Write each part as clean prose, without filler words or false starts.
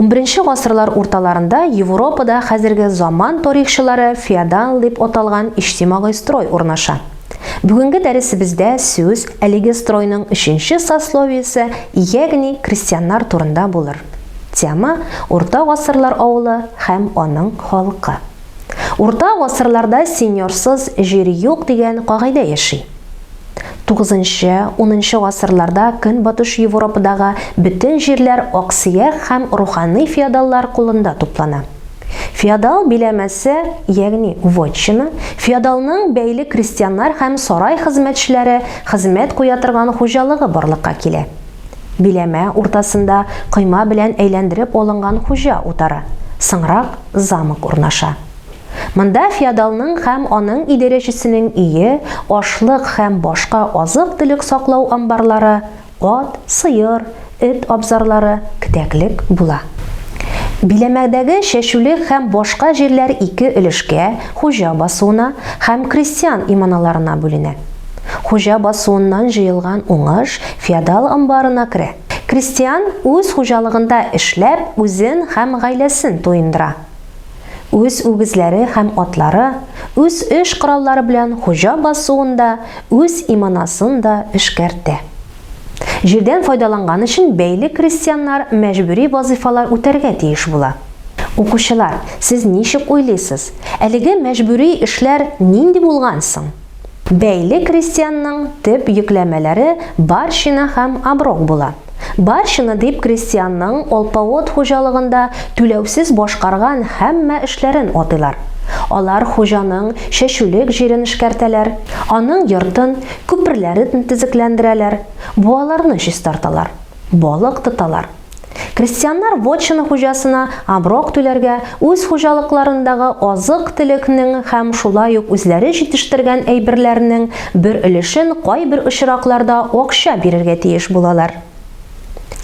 Унберенче гасырлар урталарында Европада хәзерге заман тарихчылары феодал дип аталган иҗтимагый строй урнаша. Бүгенге дәресебездә сүз әлеге стройның өченче сословиесе, ягъни крестьяннар турында булыр. Тема, Урта гасырлар авылы һәм аның халкы. Урта гасырларда сеньорсыз җир юк дигән кагыйдә яши. Тугызынчы, унынчы гасырларда Көнбатыш Европадагы бөтен җирләр аксөяк һәм рухани феодаллар кулында туплана. Феодал биләмәсе, ягъни вотчина, феодалның бәйле крестьяннар һәм сарай хезмәтчеләре хезмәт куя торган хуҗалыгы барлыкка килә. Биләмә уртасында койма белән әйләндереп алынган хуҗа утары, соңрак замок урнаша. Монда феодалның һәм аның идарәчесенең өе, ашлык һәм башка азык-төлек саклау амбарлары, ат, сыер, эт абзарлары, кетәклек була. Биләмәдәге чәчүлек һәм башка җирләр ике өлешкә, хуҗа басуына һәм крестьян иманаларына бүленә. Хуҗа басуыннан җыелган уңыш феодал амбарына керә. Крестьян үз хуҗалыгында эшләп, үзен һәм гаиләсен туендыра. Үз үгезләре һәм атлары, үз эш кораллары белән хуҗа басуын да, үз иманасын да эшкәртә. Җирдән файдаланган өчен бәйле крестьяннар мәҗбүри вазыйфалар үтәргә тиеш була. Укучылар, сез ничек уйлыйсыз, әлеге мәҗбүри эшләр нинди булган соң? Бәйле крестьянның төп йөкләмәләре барщина һәм оброк була. Барщина дип крестьянның алпавыт хуҗалыгында түләүсез башкарган һәммә эшләрен атыйлар. Алар хуҗаның чәчүлек җирен эшкәртәләр, аның йортын, күперләрен төзекләндерәләр, буаларны чистарталар, балык тоталар. Крестьяннар вотчина хуҗасына оброк түләргә, үз хуҗалыкларындагы азык-төлекнең һәм шулай ук үзләре җитештергән әйберләрнең бер өлешен кайбер очракларда акча бирергә тиеш булалар.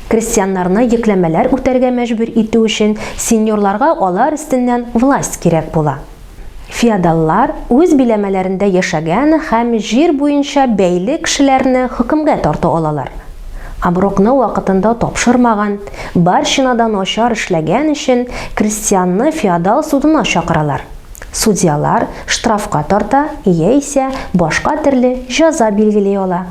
Крестьяннарны йөкләмәләр үтәргә мәҗбүр итү өчен сеньорларга алар өстеннән власть кирәк була. Феодаллар үз биләмәләрендә яшәгән һәм җир буенча бәйле кешеләрне хөкемгә тарта алалар. Оброкны вакытында тапшырмаган, барщинада начар эшләгән өчен крестьянны феодал судына чакыралар. Судьялар штрафка тарта яисә башка төрле җәза билгели ала.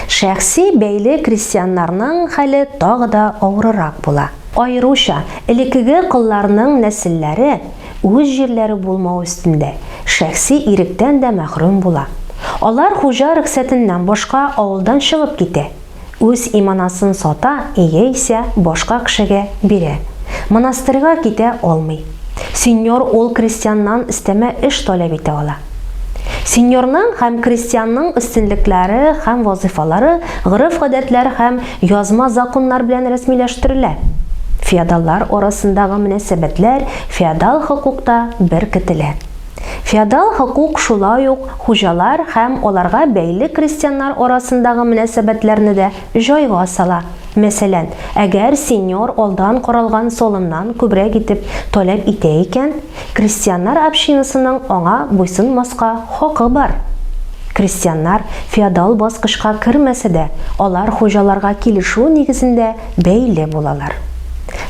Шәхси бәйле крестьяннарның хәле тагы да авырырак була. Аеруча, элеккеге колларның нәселләре, үз җирләре булмау өстендә, шәхси иректән дә мәхрүм була. Алар хуҗа рөхсәтеннән башка авылдан чыгып китә, үз иманасын сата яисә башка кешегә бирә, монастырьга китә алмый. Сеньор ул крестьяннан өстәмә эш таләп итә ала. Сеньорның һәм крестьянның өстенлекләре һәм вазыйфалары гореф-гадәтләр һәм язма законнар белән рәсмиләштерелә. Феодаллар арасындагы мөнәсәбәтләр феодал хокукта беркетелә. Феодал хокук шулай ук хуҗалар һәм аларга бәйле крестьяннар арасындагы мөнәсәбәтләрне дә җайга сала. Мәсәлән, әгәр сеньор алдан каралган салымнан күбрәк итеп таләп итә икән, крестьяннар общинасының аңа буйсынмаска хакы бар. Крестьяннар феодал баскычка кермәсә дә, алар хуҗаларга килешү нигезендә бәйле булалар.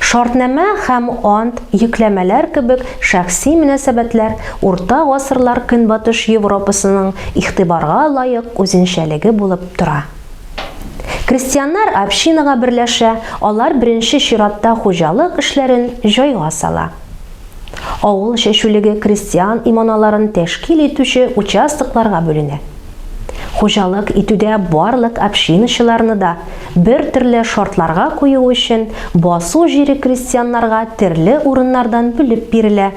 Шартнамә һәм ант, йөкләмәләр кебек шәхси мөнәсәбәтләр Урта гасырлар Көнбатыш Европасының игътибарга лаек үзенчәлеге булып тора. Крестьяннар общинага берләшә, алар беренче чиратта хуҗалык эшләрен җайга сала. Авыл чәчүлеге крестьян иманаларын тәшкил итүче участокларга бүленә. Хуҗалык итүдә барлык общиначыларны да бер төрле шартларга кую өчен басу җире крестьяннарга терле урыннардан бүлеп бирелә.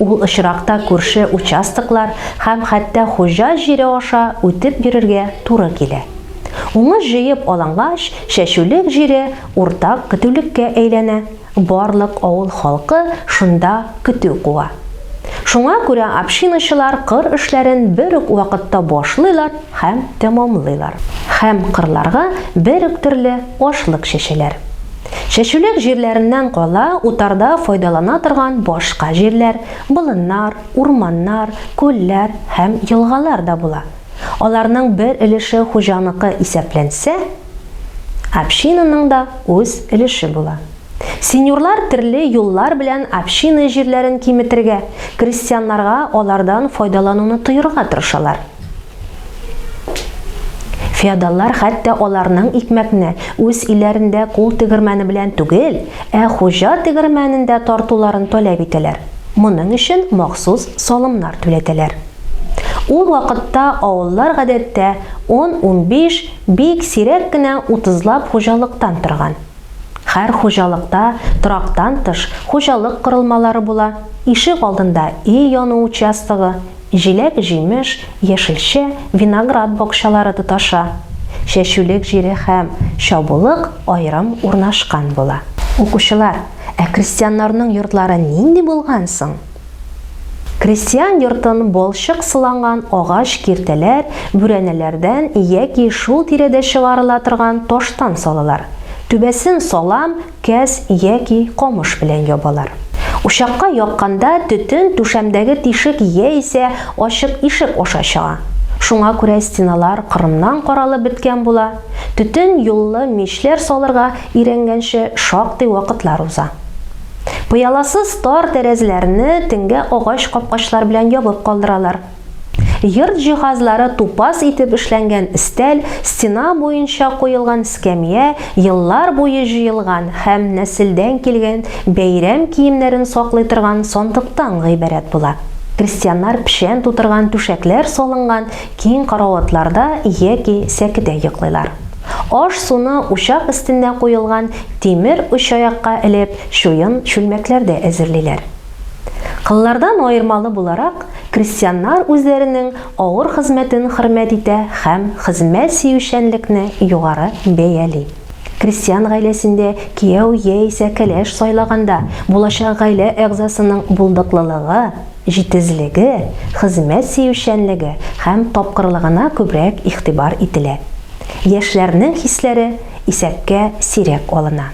Ул очракта күрше участоклар һәм хәтта хуҗа җире аша үтеп йөрергә туры килә. Уңыш җыеп алынгач, чәчүлек җире уртак көтүлеккә әйләнә. Барлык авыл халкы шунда көтү куа. Шуңа күрә общиначылар кыр эшләрен бер үк вакытта башлыйлар һәм тәмамлыйлар. Һәм кырларга бер үк төрле ашлык чәчәләр. Чәчүлек җирләреннән кала утарда файдалана торган башка җирләр, болыннар, урманнар, күлләр һәм елгалар да була. Аларның бер өлеше хуҗаныкы исәпләнсә, общинаның да үз өлеше була. Сеньорлар төрле юллар белән община җирләрен киметергә, крестьяннарга алардан файдалануны тыерга тырышалар. Феодаллар хәтта аларның икмәкне үз өйләрендә кул тегермәне белән түгел, ә хуҗа тегермәнендә тартуларын таләп итәләр. Моның өчен махсус салымнар түләтәләр. Ул вакытта авыллар гадәттә ун-унбиш, бик сирәк кенә утызлап хуҗалыктан торган. Һәр хуҗалыкта, торактан тыш, хуҗалык корылмалары була, ишек алдында өй яны участогы, җиләк-җимеш, яшелчә, виноград бакчалары тоташа. Чәчүлек җире һәм чабулык аерым урнашкан була. Укучылар, ә крестьяннарның йортлары нинди булган соң? Крестьян йортын балчык сыланган агач киртәләр, бүрәнәләрдән яки шул тирәдә чыгарыла торган таштан салалар. Түбәсен салам, кәс яки камыш белән ябалар. Учакка якканда төтен түшәмдәге тишек яисә ачык ишек аша чыга. Шуңа күрә стеналар корымнан каралып беткән була. Төтен юллы мичләр салырга өйрәнгәнче шактый вакытлар уза. Пыяласыз тар тәрәзләрне төнгә агач капкачлар белән ябып калдыралар. Йорт җиһазлары тупас итеп эшләнгән өстәл, стена буенча куелган эскәмия, еллар буе җыелган һәм нәселдән килгән бәйрәм киемнәрен саклый торган сандыктан гыйбарәт була. Крестьяннар печән тутырган түшәкләр салынган киң караватларда яки сәкедә йоклыйлар. Аш-суны учак өстендә куелган тимер өчаякка элеп, чуен чүлмәкләрдә әзерлиләр. Коллардан аермалы буларак, крестьяннар үзләренең авыр хезмәтен хөрмәт итә һәм хезмәт сөючәнлекне югары бәяли. Крестьян гаиләсендә кияү яисә кәләш сайлаганда, булачак гаилә әгъзасының булдыклылыгы, җитезлеге, хезмәт сөючәнлеге һәм тапкырлыгына күбрәк игътибар ителә. Яшьләрнең хисләре исәпкә сирәк алына.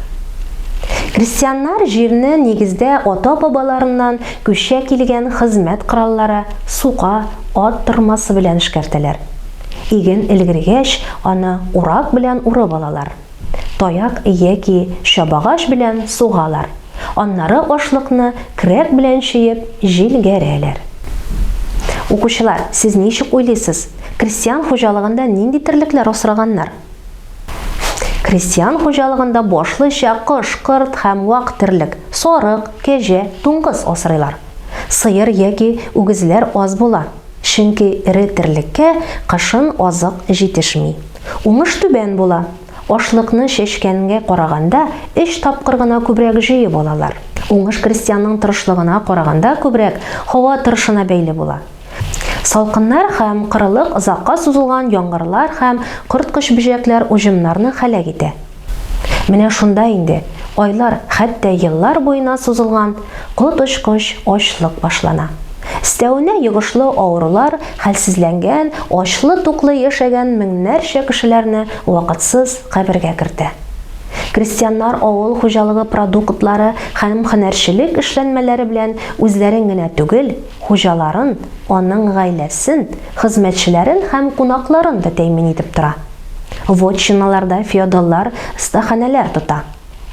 Крестьяннар җирне нигездә ата-бабаларыннан күчә килгән хезмәт кораллары, сука, ат тырмасы белән эшкәртәләр. Иген өлгергәч, аны урак белән урып алалар. Таяк яки чабагач белән сугалар. Аннары ашлыкны көрәк белән чөеп җилгәрәләр. Укучылар, сез ничек уйлыйсыз, крестьян хуҗалыгында нинди терлекләр асраганнар? Крестьян хуҗалыгында башлыча кош-корт һәм вак терлек, сарык, кәҗә, дуңгыз асрыйлар. Сыер яки үгезләр аз була, чөнки эре терлеккә кышын азык җитешми. Уңыш түбән була. Ашлыкны чәчкәнгә караганда өч тапкыр гына күбрәк җыеп алалар. Уңыш крестьянның тырышлыгына караганда күбрәк һава торышына бәйле була. Салкыннар һәм корылык, озакка сузылган яңгырлар һәм корткыч бөҗәкләр уҗымнарны һәлак итә. Менә шунда инде айлар, хәтта еллар буена сузылган коточкыч ачлык башлана. Өстәвенә йогышлы авырулар хәлсезләнгән, ачлы-туклы яшәгән меңнәрчә кешеләрне вакытсыз кабергә кертә. Крестьяннар авыл хуҗалыгы продуктлары һәм һөнәрчелек эшләнмәләре белән үзләрен генә түгел, хуҗаларын, аның гаиләсен, хезмәтчеләрен һәм кунакларын да тәэмин итеп тора. Вотчиналарда феодаллар остаханәләр тота.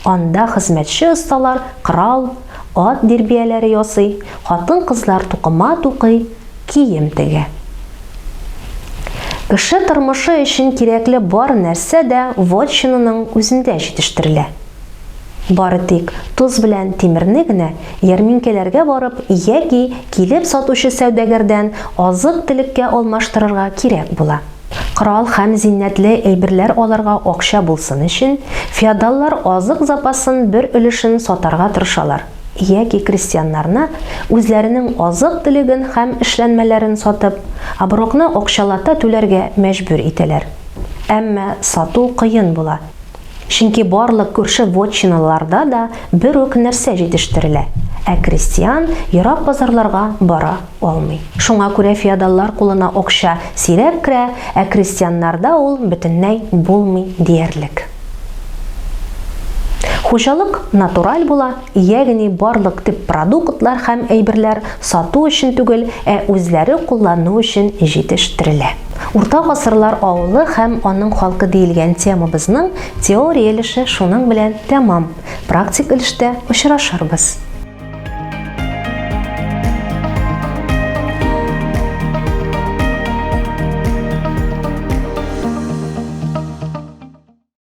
Анда хезмәтче осталар корал, ат дирбияләре ясый, хатын-кызлар тукыма тукый, кием тегә. Кеше тормышы өчен кирәкле бар нәрсә дә вотчинаның үзендә җитештерелә. Бары тик тоз белән тимерне генә ярминкәләргә барып яки килеп сатучы сәүдәгәрдән азык-төлеккә алмаштырырга кирәк була. Корал һәм зиннәтле әйберләр алырга акча булсын өчен, феодаллар азык запасын бер өлешен сатарга тырышалар яки крестьяннарны үзләренең азык-төлеген һәм эшләнмәләрен сатып, оброкны акчалата түләргә мәҗбүр итәләр. Әмма сату кыен була. Чөнки барлык күрше вотчиналарда да бер үк нәрсә җитештерелә, ә крестьян ерак базарларга бара алмый. Шуңа күрә феодаллар кулына акча сирәк керә, ә крестьяннарда ул бөтенләй булмый диярлек. Хуҗалык натураль була, ягъни барлык төп продуктлар һәм әйберләр сату өчен түгел, ә үзләре куллану өчен җитештерелә. Урта гасырлар авылы һәм аның халкы диелгән темабызның теория өлеше шуның белән тәмам. Практик өлештә очрашырбыз.